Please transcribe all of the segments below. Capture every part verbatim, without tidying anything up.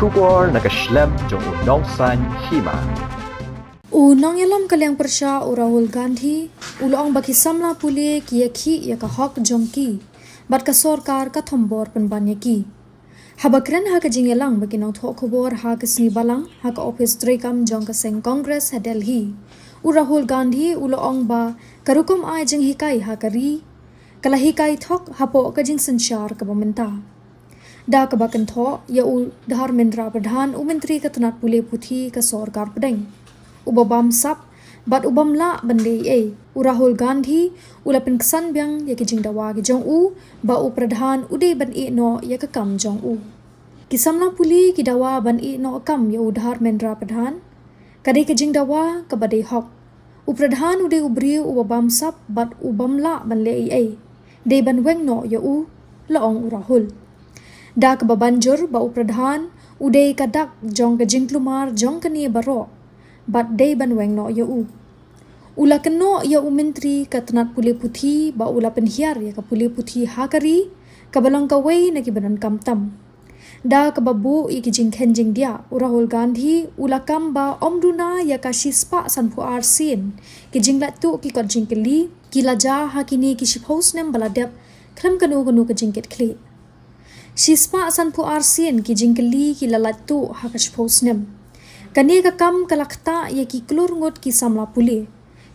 Khubor na ka shlem jong u Nongsaiñ Hima. U nongïalam ka liang pyrshah u Rahul Gandhi u la ong ba ki samla pule ki ïakhih ïa ka hok jong ki bad ka sorkar ka thombor pynban ïa ki. Haba kren ha ka jingïalang bad ki nongthoh khubor ha ka sngi Balang ha ka ophis treikam jong ka seng Congress ha Delhi, u Rahul Gandhi u la ong ba ka rukom ai jinghikai ha ka ri ka la hikai thok hapoh ka jingsynshar kaba mynta. Da kaba kynthoh ïa u Dharmendra Pradhan, u Myntri ka tnat pule puthi ka sorkar pdeng, uba bamsap bad u bym lah ban leh ei ei, u Rahul Gandhi u la pynksan biang ïa ki jingdawa ki jong u ba u Pradhan u dei ban ïeh noh ïa ka kam jong u. Ki samla pule ki dawa ban ïeh noh kam ïa u Dharmendra Pradhan. Ka dei ka jingdawa kaba dei hok. U Pradhan u dei u briew uba bamsap bad u bym lah ban leh ei ei. Dei ban weng noh ïa u, la ong u Rahul. Da kaba ban jur ba u Pradhan u dei ka dak jong ka jingkulmar jong kane baroh bad dei ban weng noh ïa u. U la kynnoh ïa u Myntri ka tnat pule puthi ba u la pynhiar ïa ka pule puthi ha ka ri kaba long kawei na kiba donkam tam. Da kaba buh ïa ki jingkhein jingdiah, u Rahul Gandhi u la kam ba ym duna ïa ka shispah sanphew ar sien ki jinglait tuh ki kot jingkylli ki la jia ha kine ki shiphew snem ba la dep khlem kano kano ka jingkitkhlieh. Shispah sanphew ar sien ki jingkylli ki la lait tuh ha ka shiphew snem. Kane ka kam ka la ktah ïa ki klur ngut ki samla pule.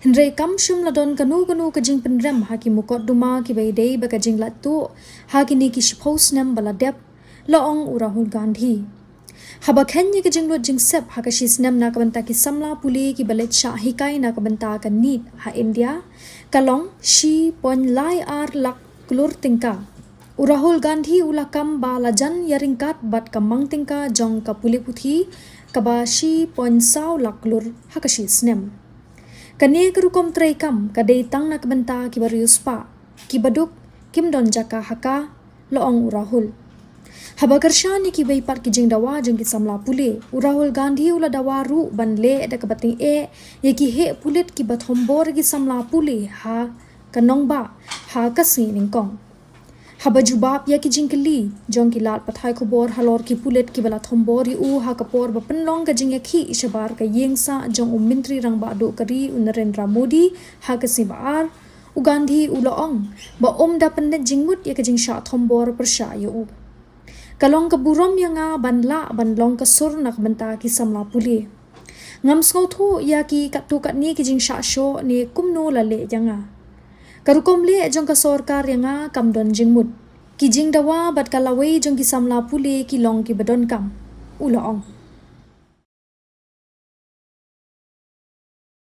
Hynrei kam shym la don kano kano ka jingpynrem ha ki mukotduma kiba ïadei bad ka jinglait tuh ha kine ki shiphew snem ba la dep, la ong u Rahul Gandhi. Haba khein ïa ka jinglut jingsep ha ka shisnem na ka bynta ki samla pule kiba leit shah hikai na ka bynta ka NEET ha India ka long shi point lai ar lak klur tyngka. U Rahul Gandhi u la kam ba la jan ïa ryngkat bad ka mang tyngka jong ka pule puthi kaba shi point saw lak klur ha ka shisnem. Kane ka rukom treikam ka dei tang na ka bynta kiba riewspah, kiba duk kim don jaka ha ka, la ong u Rahul. Haba kyrshan ïa kiwei pat ki jingdawa jong ki samla pule, u Rahul Gandhi u la dawa ruh ban leh da kaba tyngeh ïa ki heh pulit kiba thombor ïa ki samla pule ha ka nongbah ha ka sngi nyngkong. Haba jubab ïa ki jingkylli jong ki lad pathai khubor halor ki pulit kiba la thombor ïa u ha ka por ba pynlong ka jingïakhih shabar ka ïing sah jong u Myntri Rangbah Duh ka ri u Narendra Modi ha ka sngi ba ar, u Gandhi u la ong ba um da pynleit jingmut ïa ka jingshah thombor pyrshah ïa u. Ka long ka burom ïa nga ban lah ban long ka sur na ka bynta ki samla pule. Ngam sngewthuh ïa ki katto katne ki jingshah shoh ne kumno la leh ïa nga. Ka rukom leh jong ka sorkar ïa nga kam don jingmut. Ki jingdawa bad ka lawei jong ki samla pule ki long kiba donkam, u la ong.